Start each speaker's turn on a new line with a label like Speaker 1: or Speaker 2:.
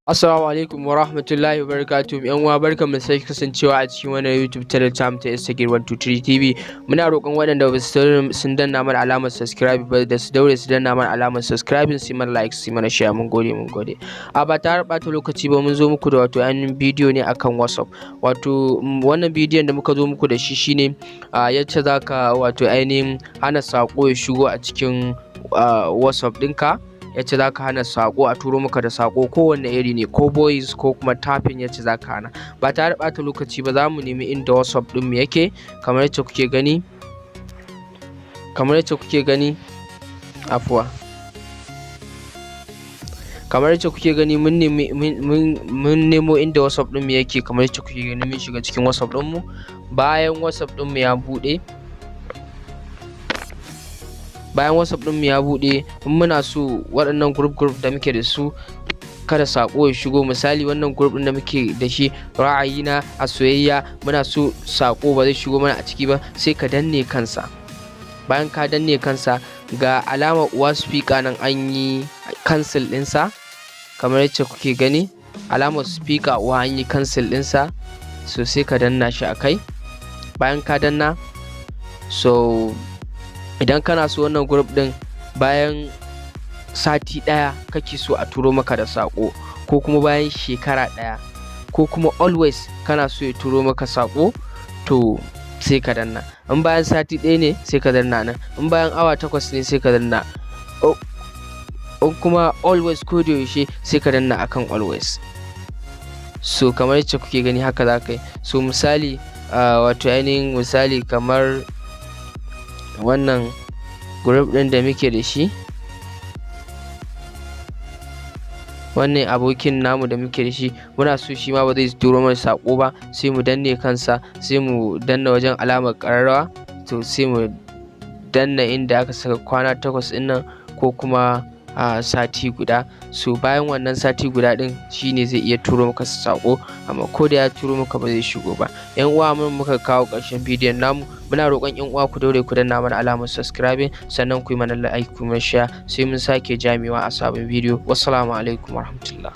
Speaker 1: Assalamu alaikum wa rahmatullahi wa barakatuhu. Yan uwa, barkanmu da sake kasancewa a cikin wannan YouTube channel tamu ta Instagram 123 TV. Muna roƙon waɗanda ba su sun danna mana alamar subscribe ba da su daure su danna mana alamar subscribe, su mana like, su mana share. Mun gode, mun gode. A ba tare ɓata lokaci ba, mun zo muku da wato ainihin bidiyo ne akan WhatsApp. Wato wannan bidiyon da muka zo muku da shi shine yacce zaka wato ainihin hana saƙo ya shigo a cikin WhatsApp ɗinka, yace zaka hana saƙo a turo maka da saƙo, kowanne iri ne, ko voice ko kuma typing, yace zaka hana. Ba tare da ɓata lokaci ba, za mu nemi inda WhatsApp ɗinmu yake, kamar yacce kuke gani, kamar yacce kuke gani, afuwa, kamar yacce kuke gani, mun nemi, mun nemo inda WhatsApp ɗinmu yake. Kamar yacce kuke gani, mun shiga cikin WhatsApp ɗinmu. Bayan WhatsApp ɗinmu ya buɗe, bayan WhatsApp ɗinmu ya buɗe, in muna so waɗannan group group da muke da su kada saƙo ya shigo, misali wannan group ɗin da muke da shi, Ra'ayina a Soyayya, muna so saƙo ba zai shigo mana a ciki ba, sai ka danne kansa. Bayan ka danne kansa, ga alamar uwa speaker nan, an yi cancel ɗinsa. Kamar yacce kuke gani, alamar speaker uwa an yi cancel ɗinsa. So sai ka danna shi a kai. Bayan ka danna, so idan kana so wannan group ɗin bayan sati ɗaya kake so a turo maka da saƙo, ko kuma bayan shekara ɗaya, ko kuma always kana so ya turo maka saƙo, to sai ka danna. In bayan sati ɗaya ne, sai ka danna nan. In bayan awa 8 ne, sai ka danna. In kuma always, ko da yaushe, sai ka danna akan always. So kamar yacce kuke gani, haka za ka yi. So misali, wato ainihin misali kamar wannan group ɗin da muke da shi, wannan abokin namu da muke da shi, muna so shi ma ba zai turo mana saƙo ba, sai mu danne kansa, sai mu danna wajen alamar ƙararrawa. To sai mu danna inda aka saka kwana 8 ɗin nan ko kuma a sati guda. So bayan wannan sati guda ɗin shine zai iya turo maka saƙo, amma ko da ya turo maka ba zai shigo ba. Yan uwa, mun muka kawo ƙarshen bidiyon namu. Muna roƙon yan uwa ku daure ku danna mana alamar subscribing, sannan ku yi mana like, ku mana share. Sai mun sake jamewa a sabon bidiyo. Wassalamu alaikum warahmatullah.